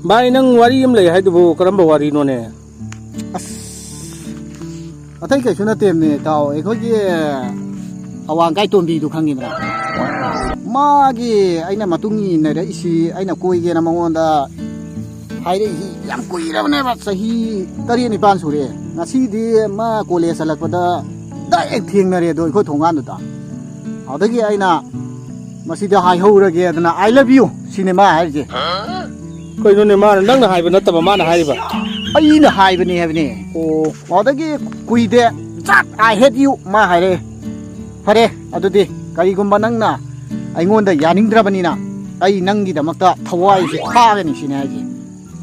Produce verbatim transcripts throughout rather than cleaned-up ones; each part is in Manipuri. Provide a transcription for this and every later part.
ꯚꯥꯏ, ꯅꯪ ꯋꯥꯔꯤ ꯑꯃ ꯂꯩ ꯍꯥꯏꯗꯨꯕꯨ ꯀꯔꯝꯕ ꯋꯥꯔꯤꯅꯣꯅꯦ? ꯑꯁ, ꯑꯇꯩ ꯀꯩꯁꯨ ꯅꯠꯇꯦꯝꯅꯦ, ꯏꯇꯥꯎ꯫ ꯑꯩꯈꯣꯏꯒꯤ ꯑꯋꯥꯡ ꯀꯥꯏ ꯇꯣꯝꯕꯤꯗꯨ ꯈꯪꯉꯤꯗꯅ? ꯃꯥꯒꯤ ꯑꯩꯅ ꯃꯇꯨꯡ ꯏꯟꯅꯔꯛꯏꯁꯤ, ꯑꯩꯅ ꯀꯣꯏꯒꯦꯅ ꯃꯉꯣꯟꯗ ꯍꯥꯏꯔꯛꯏꯁꯤ ꯌꯥꯝ ꯀꯨꯏꯔꯕꯅꯦꯕ, ꯆꯍꯤ ꯇꯔꯦꯠ ꯅꯤꯄꯥꯟ ꯁꯨꯔꯦ꯫ ꯉꯁꯤꯗꯤ ꯃꯥ ꯀꯣꯂꯦꯖ ꯍꯜꯂꯛꯄꯗ ꯗꯥꯏꯔꯦꯛ ꯊꯦꯡꯅꯔꯦ ꯑꯗꯣ ꯑꯩꯈꯣꯏ ꯊꯣꯡꯒꯥꯟꯗꯨꯗ꯫ ꯑꯗꯒꯤ ꯑꯩꯅ ꯃꯁꯤꯗ ꯍꯥꯏꯍꯧꯔꯒꯦꯗꯅ, "I love you" ꯁꯤꯅꯦ ꯃꯥ ꯍꯥꯏꯔꯤꯁꯦ꯫ ꯀꯩꯅꯣꯅꯦ, ꯃꯥꯅ, ꯅꯪꯅ ꯍꯥꯏꯕ ꯅꯠꯇꯕ ꯃꯥꯅ ꯍꯥꯏꯔꯤꯕ? ꯑꯩꯅ ꯍꯥꯏꯕꯅꯦ ꯍꯥꯏꯕꯅꯦ꯫ ꯑꯣ꯫ ꯑꯗꯒꯤ ꯀꯨꯏꯗꯦ, "ꯆꯠ, I hate you" ꯃꯥ ꯍꯥꯏꯔꯦ꯫ ꯐꯔꯦ, ꯑꯗꯨꯗꯤ ꯀꯔꯤꯒꯨꯝꯕ ꯅꯪꯅ ꯑꯩꯉꯣꯟꯗ ꯌꯥꯅꯤꯡꯗ꯭ꯔꯕꯅꯤꯅ, ꯑꯩ ꯅꯪꯒꯤꯗꯃꯛꯇ ꯊꯋꯥꯏꯁꯦ ꯊꯥꯒꯅꯤ ꯁꯤꯅꯦ ꯍꯥꯏꯁꯦ꯫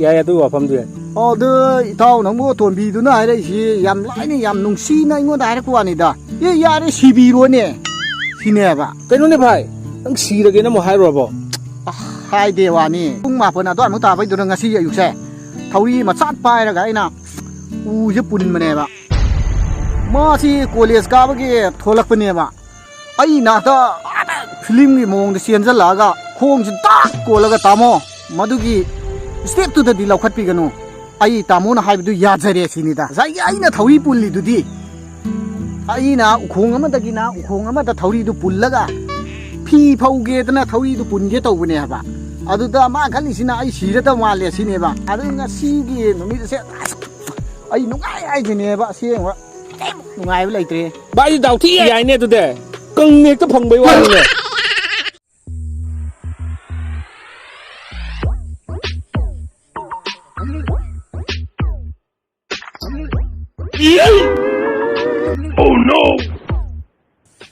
ꯌꯥꯏ, ꯑꯗꯨꯒꯤ ꯋꯥꯐꯝꯗꯨ ꯌꯥꯏ꯫ ꯑꯗꯨ ꯏꯇꯥꯎ ꯅꯪꯕꯨ ꯇꯣꯝꯕꯤꯗꯨꯅ ꯍꯥꯏꯔꯛꯏꯁꯤ ꯌꯥꯝ ꯂꯥꯏꯅ, ꯌꯥꯝ ꯅꯨꯡꯁꯤꯅ ꯑꯩꯉꯣꯟꯗ ꯍꯥꯏꯔꯛꯄ ꯋꯥꯅꯤꯗ꯫ "ꯑꯦ, ꯌꯥꯔꯦ, ꯁꯤꯕꯤꯔꯣꯅꯦ" ꯁꯤꯅꯦꯕ꯫ ꯀꯩꯅꯣꯅꯦ ꯚꯥꯏ, ꯅꯪ ꯁꯤꯔꯒꯦꯅ ꯑꯃꯨꯛ ꯍꯥꯏꯔꯨꯔꯕꯣ? ꯑ, ꯍꯥꯏꯗꯦ ꯋꯥꯅꯤ꯫ ꯄꯨꯡ ꯃꯥꯄꯟ ꯑꯗꯨꯋꯥꯏꯃꯨꯛ ꯇꯥꯕꯩꯗꯨꯗ ꯉꯁꯤ ꯑꯌꯨꯛꯁꯦ ꯊꯧꯔꯤ ꯃꯆꯥ ꯄꯥꯏꯔꯒ ꯑꯩꯅ ꯎꯁꯦ ꯄꯨꯟꯕꯅꯦꯕ꯫ ꯃꯥꯁꯤ ꯀꯣꯂꯦꯖ ꯀꯥꯕꯒꯤ ꯊꯣꯛꯂꯛꯄꯅꯦꯕ꯫ ꯑꯩ ꯅꯥꯛꯇ ꯑꯥꯗ ꯐꯤꯂꯝꯒꯤ ꯃꯑꯣꯡꯗ ꯆꯦꯟꯖꯜꯂꯛꯑꯒ ꯈꯣꯡꯁꯤ ꯗꯥꯛ ꯀꯣꯜꯂꯒ, "ꯇꯥꯃꯣ, ꯃꯗꯨꯒꯤ ꯁ꯭ꯇꯦꯞꯇꯨꯗꯗꯤ ꯂꯧꯈꯠꯄꯤꯒꯅꯨ꯫ ꯑꯩ ꯇꯥꯃꯣꯅ ꯍꯥꯏꯕꯗꯨ ꯌꯥꯖꯔꯦ" ꯁꯤꯅꯤꯗ꯫ ꯉꯁꯥꯏꯒꯤ ꯑꯩꯅ ꯊꯧꯔꯤ ꯄꯨꯜꯂꯤꯗꯨꯗꯤ, ꯑꯩꯅ ꯎꯈꯣꯡ ꯑꯃꯗꯒꯤꯅ ꯎꯈꯣꯡ ꯑꯃꯗ ꯊꯧꯔꯤꯗꯨ ꯄꯨꯜꯂꯒ ꯐꯤ ꯐꯧꯒꯦꯗꯅ ꯊꯧꯔꯤꯗꯨ ꯄꯨꯟꯒꯦ ꯇꯧꯕꯅꯦ ꯍꯥꯏꯕ꯫ ꯑꯗꯨꯗ ꯃꯥ ꯈꯜꯂꯤꯁꯤꯅ ꯑꯩ ꯁꯤꯔꯗꯧ ꯃꯥꯜꯂꯦ ꯁꯤꯅꯦꯕ꯫ ꯑꯗꯨ ꯉꯁꯤꯒꯤ ꯅꯨꯃꯤꯠ ꯑꯁꯦ ꯑꯁ, ꯑꯩ ꯅꯨꯡꯉꯥꯏ ꯍꯥꯏꯁꯤꯅꯦꯕ, ꯑꯁꯦꯡꯕ꯫ ꯅꯨꯡꯉꯥꯏꯕ ꯂꯩꯇ꯭ꯔꯦ꯫ ꯚꯥꯏ, ꯗꯥꯎꯊꯤ ꯌꯥꯏꯅꯦ ꯑꯗꯨꯗꯤ꯫ ꯀꯪ ꯍꯦꯛꯇ ꯐꯪꯕꯩ ꯋꯥꯅꯤꯅꯦ꯫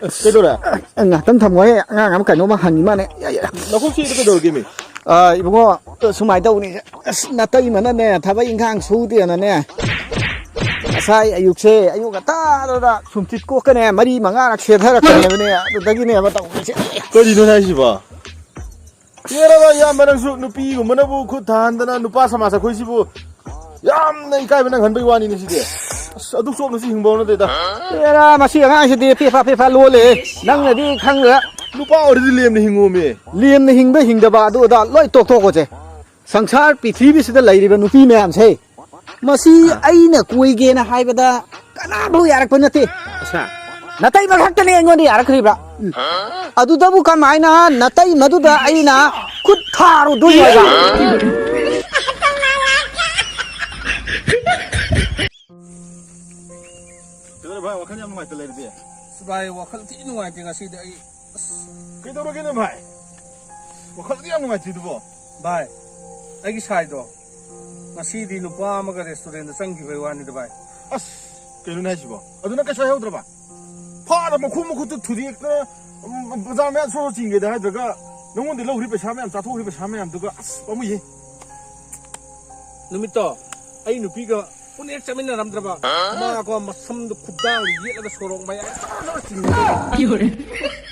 ꯑꯁ, ꯀꯩꯗꯧꯔꯦ? ꯉꯥꯛꯇꯪ ꯊꯝꯃꯣꯍꯦ, ꯑꯉꯥꯡ ꯑꯃ ꯀꯩꯅꯣꯝꯃ ꯍꯪꯉꯤ ꯃꯥꯅꯦ꯫ ꯅꯈꯣꯡ ꯁꯤꯗ ꯀꯩꯗꯧꯔꯒꯦ ꯃꯤ? ꯑ, ꯏꯕꯨꯡꯉꯣ, ꯁꯨꯃꯥꯏꯅ ꯇꯧꯕꯅꯤ꯫ ꯑꯁ, ꯅꯇꯩꯃꯅꯅꯦ, ꯊꯕꯛ ꯏꯪꯈꯥꯡ ꯁꯨꯗꯦꯅꯅꯦ, ꯉꯁꯥꯏ ꯑꯌꯨꯛꯁꯦ, ꯑꯌꯨꯛ ꯉꯟꯇꯥꯗꯨꯗ ꯁꯨꯝꯆꯤꯠ ꯀꯣꯛꯀꯅꯦ, ꯃꯔꯤ ꯃꯉꯥꯔꯛ ꯁꯦꯊꯔꯛꯄꯅꯦꯕꯅꯦ, ꯑꯗꯨꯗꯒꯤꯅꯦꯕ ꯇꯧꯔꯤꯁꯦ꯫ ꯀꯔꯤꯅꯣ ꯍꯥꯏꯁꯤꯕꯣ? ꯌꯦꯔꯕ ꯏꯌꯥꯝꯕ, ꯅꯪꯁꯨ ꯅꯨꯄꯤꯒꯨꯝꯕꯅꯕꯨ ꯈꯨꯠ ꯊꯥꯍꯟꯗꯅ, ꯅꯨꯄꯥ ꯁꯃꯥꯖ ꯑꯩꯈꯣꯏꯁꯤꯕꯨ ꯌꯥꯝꯅ ꯏꯀꯥꯏꯕ ꯅꯪꯍꯟꯕꯩ ꯋꯥꯅꯤꯅꯦ ꯁꯤꯗꯤ꯫ ꯑꯁ, ꯑꯗꯨꯛ ꯆꯣꯞꯅꯁꯨ ꯍꯤꯡꯕ ꯍꯧꯅꯗꯦꯗ꯫ ꯑꯦꯔꯥ, ꯃꯁꯤ ꯑꯉꯥꯡꯁꯤꯗꯤ ꯐꯦꯐꯥ ꯐꯦꯐꯥ ꯂꯣꯜꯂꯦ꯫ ꯅꯪꯅꯗꯤ ꯈꯪꯗ꯭ꯔꯥ? ꯅꯨꯄꯥ ꯑꯣꯏꯔꯗꯤ ꯂꯦꯝꯅ ꯍꯤꯡꯉꯣꯃꯦ꯫ ꯂꯦꯝꯅ ꯍꯤꯡꯕ ꯍꯤꯡꯗꯕ ꯑꯗꯨ ꯑꯗꯥ ꯂꯣꯏ ꯇꯣꯛꯊꯣꯛꯈꯣꯁꯦ꯫ ꯁꯪꯁꯥꯔ ꯄ꯭ꯔꯤꯊꯤꯕꯤꯁꯤꯗ ꯂꯩꯔꯤꯕ ꯅꯨꯄꯤ ꯃꯌꯥꯝꯁꯦ, ꯃꯁꯤ ꯑꯩꯅ ꯀꯣꯏꯒꯦꯅ ꯍꯥꯏꯕꯗ ꯀꯅꯥꯐꯥꯎ ꯌꯥꯔꯛꯄ ꯅꯠꯇꯦ꯫ ꯑꯁꯥ꯫ ꯅꯇꯩꯃ ꯈꯛꯇꯅꯦ ꯑꯩꯉꯣꯟꯗ ꯌꯥꯔꯛꯈ꯭ꯔꯤꯕ꯭ꯔꯥ꯫ ꯎꯝ꯫ ꯑꯗꯨꯗꯕꯨ ꯀꯃꯥꯏꯅ ꯅꯇꯩꯃꯗꯨꯗ ꯑꯩꯅ ꯈꯨꯠ ꯊꯥꯔꯨꯗꯣꯏꯅꯣ ꯍꯥꯏꯕ? ꯀꯩꯗꯧꯔꯦ ꯚꯥꯏ, ꯋꯥꯈꯜ ꯌꯥꯝ ꯅꯨꯡꯉꯥꯏꯇ ꯂꯩꯔꯗꯤ? ꯑꯁ ꯚꯥꯏ, ꯋꯥꯈꯜ ꯊꯤ ꯅꯨꯡꯉꯥꯏꯇꯦ ꯉꯁꯤꯗꯤ ꯑꯩ꯫ ꯑꯁ꯫ ꯀꯩꯗꯧꯔꯒꯦꯅꯦ ꯚꯥꯏ? ꯋꯥꯈꯜꯗꯤ ꯌꯥꯝ ꯅꯨꯡꯉꯥꯏꯇ꯭ꯔꯤꯗꯨꯕꯣ? ꯚꯥꯏ, ꯑꯩꯒꯤ ꯁꯥꯏꯗꯣ ꯉꯁꯤꯗꯤ ꯅꯨꯄꯥ ꯑꯃꯒ restaurantꯗ ꯆꯪꯈꯤꯕꯩ ꯋꯥꯅꯤꯗ ꯚꯥꯏ꯫ ꯑꯁ, ꯀꯩꯅꯣꯅꯦ ꯍꯥꯏꯁꯤꯕꯣ? ꯑꯗꯨ ꯅꯪ ꯀꯩꯁꯨ ꯍꯥꯏꯍꯧꯗ꯭ꯔꯕ? ꯐꯥꯔ ꯃꯈꯨ ꯃꯈꯨꯠꯇꯨ ꯊꯨꯗꯦꯛꯇꯅ, ꯎꯝ, ꯕꯖꯥꯔ ꯃꯌꯥ ꯁꯣꯔꯣ ꯆꯤꯡꯒꯦꯗ ꯍꯥꯏꯗ꯭ꯔꯒ, ꯅꯉꯣꯟꯗꯩ ꯂꯧꯈ꯭ꯔꯤ ꯄꯩꯁꯥ ꯃꯌꯥꯝ, ꯆꯥꯊꯣꯛꯈ꯭ꯔꯤ ꯄꯩꯁꯥ ꯃꯌꯥꯝꯗꯨꯒ, ꯑꯁ, ꯄꯥꯝꯃꯨꯏꯌꯦ꯫ ꯅꯨꯃꯤꯠꯇꯣ ꯑꯩ ꯅꯨꯄꯤꯒ ꯄꯨꯟꯅ ꯍꯦꯛ ꯆꯠꯃꯤꯟꯅꯔꯝꯗ꯭ꯔꯕ, ꯃꯥꯀꯣ ꯃꯁꯝꯗꯣ ꯈꯨꯗꯥꯡꯗ ꯌꯦꯠꯂꯒ ꯁꯣꯔꯣꯛ ꯃꯌꯥꯏ ꯆꯥꯅꯕ ꯆꯤꯡꯉꯦ꯫